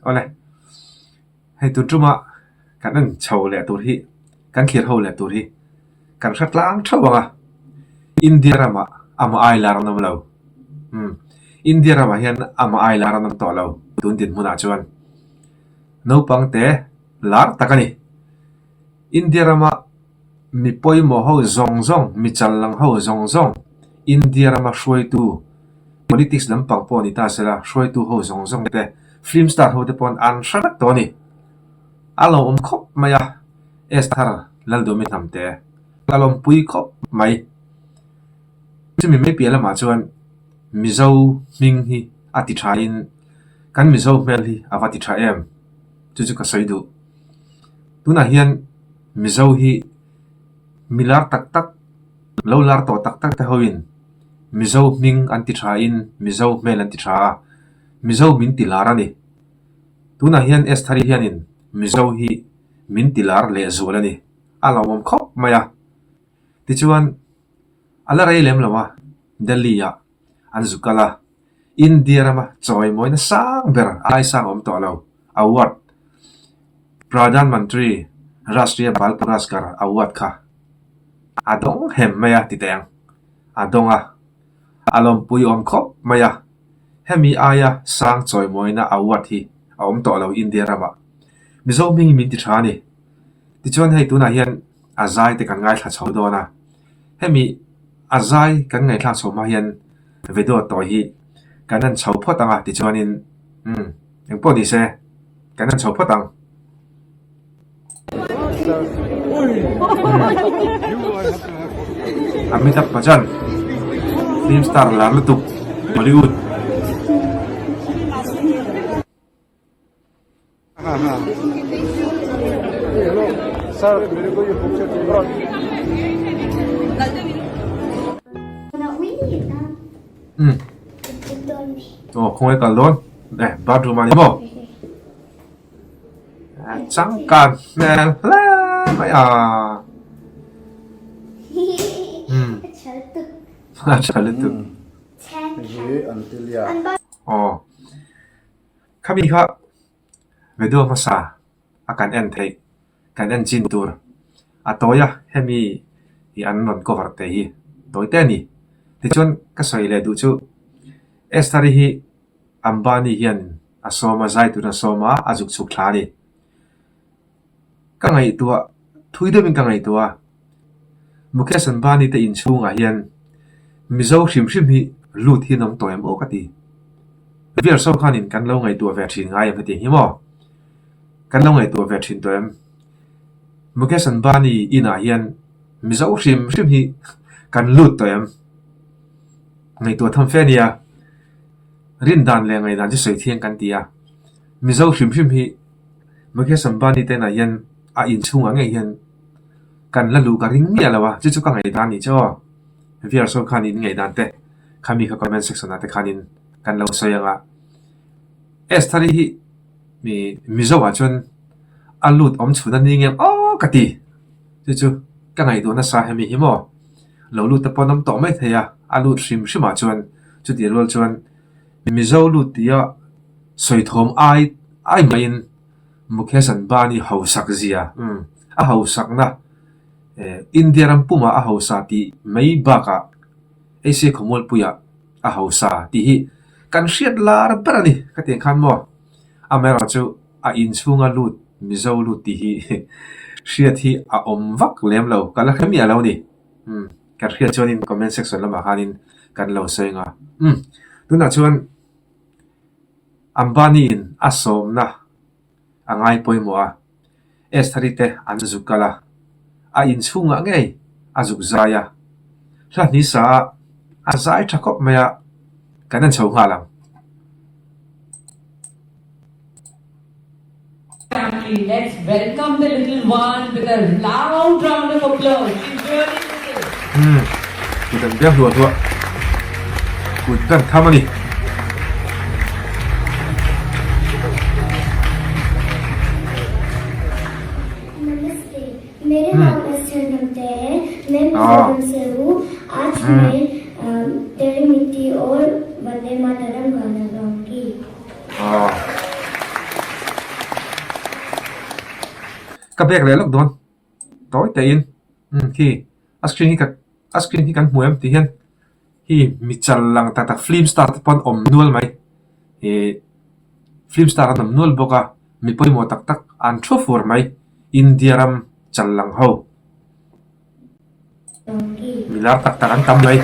Awle, hei tun tuma kan en chho leh tur hi, kan thlir ho leh tur hi kan hre tlang theuh ang a, India ramah amah ai lar an awm lo. Umm, India ramah hian amah ai lar an awm tawh lo tun dinhmunah chuan. Naupang te lar tak a ni. India rama mi pawimawh ho zawng zawng, mi chal lang ho zawng zawng, India rama hruaitu, politics lampang pawh ni ta sela, hruaitu ho zawng zawng te, film star ho te pawn an hre vek tawh a ni. A lo awm khawp mai a, Esther Lalduhmi hnamte ka lawmpui khawp mai. Chumi mai piah lamah chuan Mizo hming hi a ti thain kan Mizo hmel hi a va ti tha em? Chu chu ka sawi duh. Tunah hian Mizo hi mi lar tak tak, lo lar tawh tak tak te hoin Mizo hming an ti thain Mizo hmel an ti tha a, Mizo min ti lar a ni. Tunah hian Estheri hianin Mizo hi min ti lar lehzual a ni. A lawmawm khawp mai a. Tichuan, a la rei lem lo a, Delhi-ah an zu kal a. India rama chawimawina sang ber ai sang awm tawh lo, award, Pradhan Mantri Rashtriya Bal Puraskar award kha a dawng hem mai a ti teh ang. A dawng a, a lawmpui awm khawp mai a, hemi aia sang chawimawina award hi a awm tawh lo India ramah. Mizo hming min ti tha a ni. Tichuan hei tunah hian a zai te kan ngaithla chho dawn a, hemi a zai kan ngaihthlak chho hma hian video tawi hi kan en chho phawt ang a tichuanin umm engpawh ni se kan en chho phawt ang. Amitabh Bachchan film star lar lutuk Bollywood. Umm aw khawnge kal dawn eh bathroom ah ni maw changkan hmel hle mai a umm a tha lutuk aw. Khami kha video hmasa a kan en theih, kan en chin tur a tawi a, hemi hi an rawn cover te hi tawi te a ni. Tichuan ka sawi leh duh chu Esther-i hi Ambani hian a sawm a, zai turin a sawm a, a zuk chhuk thla a ni. Ka ngaihtuah, thui deuhin ka ngaihtuah a, Mukesh Ambani te inchhungah hian Mizo hrim hrim hi lut hi an awm tawh em aw ka ti. Viewers ho khanin kan lo ngaihtuah ve thin ngai em hetiang hi maw? Kan lo ngaihtuah ve thin tawh em? Mukesh Ambani inah hian Mizo hrim hrim hi kan lut tawh em? Ngaihtuah tham fe a nia. Rindan leh ngaihdan chu sawi thiang kan ti a, Mizo hrim hrim hi Mukesh Ambani te inah hian a inchhungah ngei hian kan la luh ka ring miah lo a, chu chu ka ngaihdan a nih chu aw. Viewers ho khan in ngaihdan te khami kha comment section ah te khanin kan lo sawi ang a. Esther-i hi mi Mizo ah chuan a lut awm chhun a ni ngem aw ka ti. Chu chu ka ngaihtuah nasa hemi hi maw. Lo lut te pawh an awm tawh mai thei a, a lut hrim hrim ah chuan chutih rual chuan Mizo lut tia sawi thawm ai ai maiin Mukesh Ambani hausak zia, umm, a hausakna eh India ram pumah a hausa tih mai bakah Asia khawmualpuiah a hausa tih hi kan hriat lar ber a ni ka ti ang khan maw. Amaherawhchu a inchhunga lut Mizo lut tih hi hriat hi a awm vak lem lo, ka la hre miah lo a ni. Umm, kan hriat chuanin comment section lamah khanin kan lo sawi ang a. Umm, tunah chuan. Ambani-in a sawmna a ngai pawimawh a, Estheri te an zuk kal a, a inchhungah ngei a zuk zai a, hla hni sa a, a zai tha khawp mai a, kan en chho nghal ang. Family, let's welcome the little one with a loud round of applause. She's really little. Umm, kut an biak hluah hluah. Kut kan tham a ni. Namaste, mere naam Esther Hnamte hai, main Mizoram se hu, aaj main teri mitti aur Vande Mataram gana gaungi. Aw. back leh lawk dawn tawi tein umm khi a screen hi ka a screen hi kan hmu em tih hian hi mi chal lang tak tak film star te pawh an awm nual mai ihh film star an awm nual bawk a mi pawimawh tak tak an thu fur mai India ram chal lang ho. Mi lar tak tak an tam mai.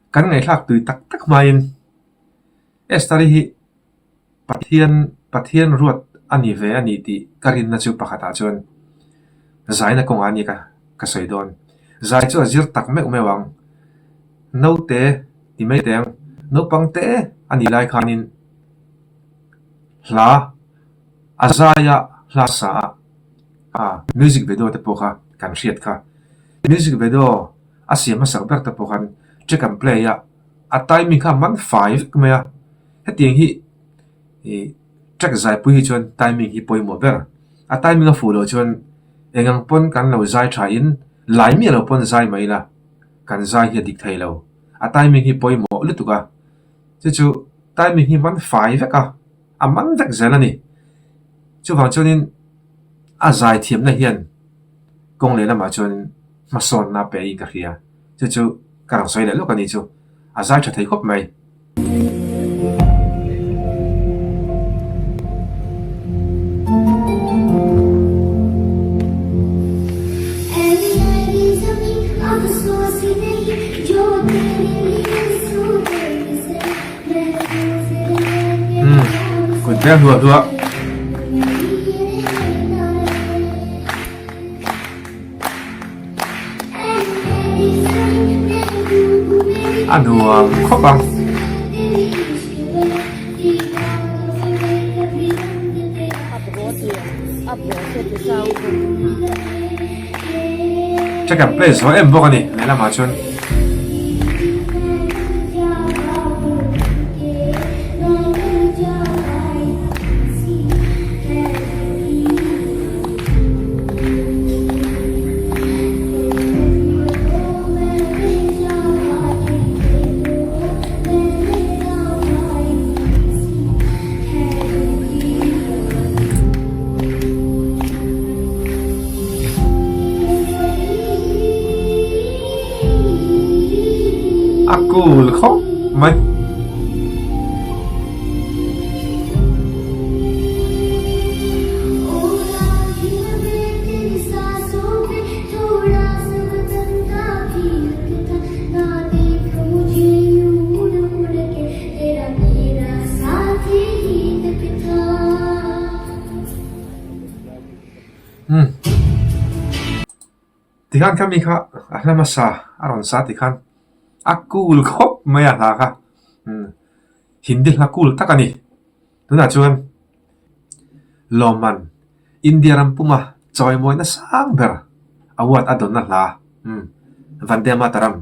Kan ngaihthlak tui tak tak hmain Esther-i hi Pathian Pathian ruat a ni ve a ni tih ka rinna chu pakhatah chuan zaina kawngah a ni ka ka sawi dawn. Zai chu a zir tak meuh meuh ang. Naute ti mai teh ang, naupang te a nih lai khanin hla a zai a, hla sa a, ah music video te pawh kha kan hriat kha. Music video a siam hmasak ber te pawh khan track and play a, a timing kha a man fai vek mai a. Hetiang hi ih track zaipui hi chuan timing hi pawimawh ber. A timing a fuh loh chuan eng ang pawn kan lo zai tha in lai miah lo pawn zai mai ila kan zai hi a dik thei lo. A timing hi pawimawh lutuk a, chu chu timing hi man fai vek a, a man vek zel a ni. Chuvang chuanin a zai thiamna hian kawng leh lamah chuan hmasawnna a pe in ka hria. Chu chu ka rawn sawi leh lawk a ni chu. A zai tha thei khawp mai. Kut beng hluah hluah. A nuam khawp ang. Check and play zawh em bawk a ni lehlamah chuan. A cool khawp mai. Umm. Tikhan kha mi kha a hla hmasa a rawn sa tikhan a cool khawp mai a hla kha. Umm. Hindi hla cool tak a ni. Tunah chuan Lawmman India ram puma chawimawina sang ber award a dawnna hla umm Vande Mataram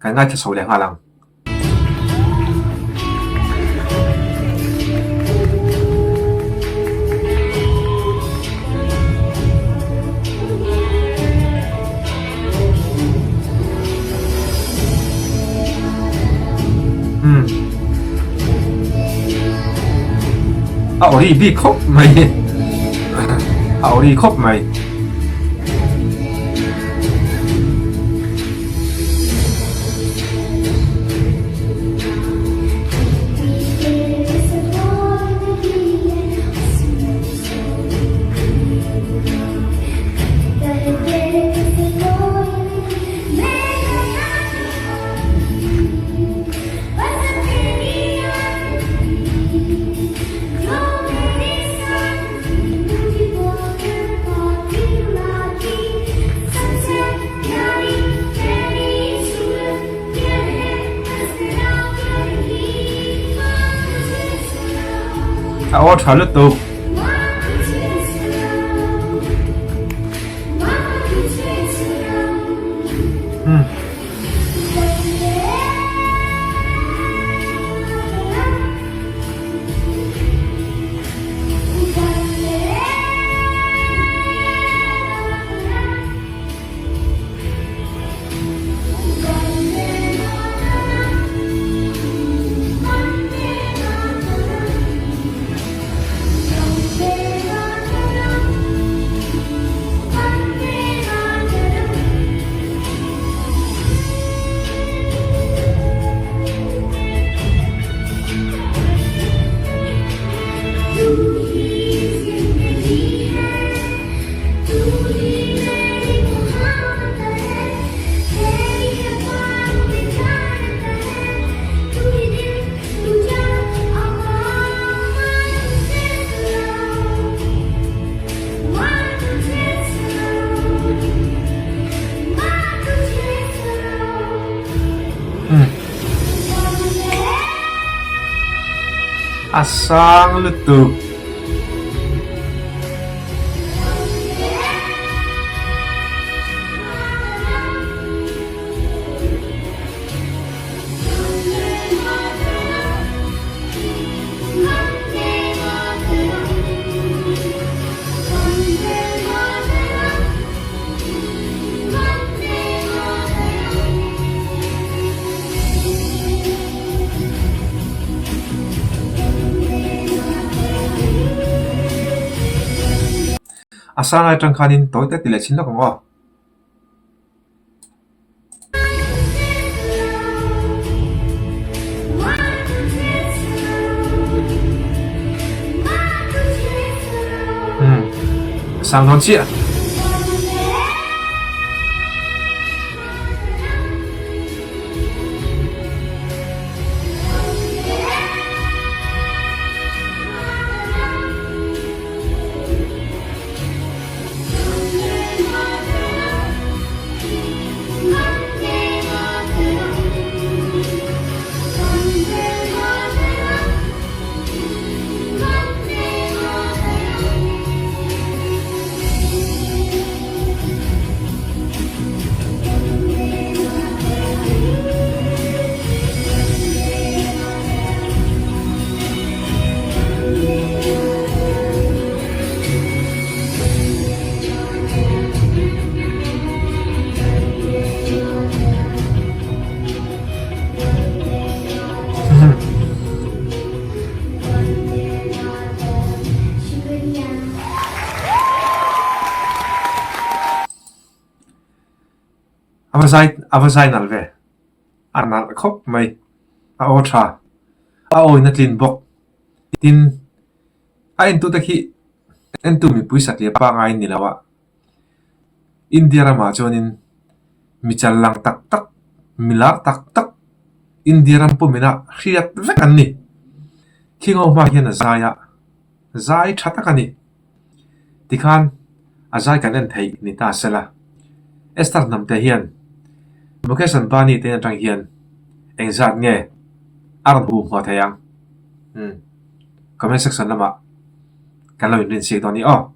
kan ngaithla chho leh nghal ang. Umm. A ori bik khawp mai a ori khawp mai. A aw tha lutuk. A sang lutuk. A sang atang khanin tawi tak ti leh chin lawk ang aw. Umm a sang dawn chiah. A va zai a va zai nalh ve a nalh khawp mai a aw tha a awina tlin bawk tin a entute khi entu mipui satliah pangngai ni lo a India ramah chuanin mi chal lang tak tak mi lar tak tak India ram pawmina hriat vek an ni thing ho hma hian a zai a zai tha tak a ni tikhan a zai kan en theih ni ta se la Esther hnamte hian Mukesh Ambani te atang hian engzat nge a rawn hmuh hmuah thei ang umm comment section lamah kan lo inrin siak dawn a ni aw.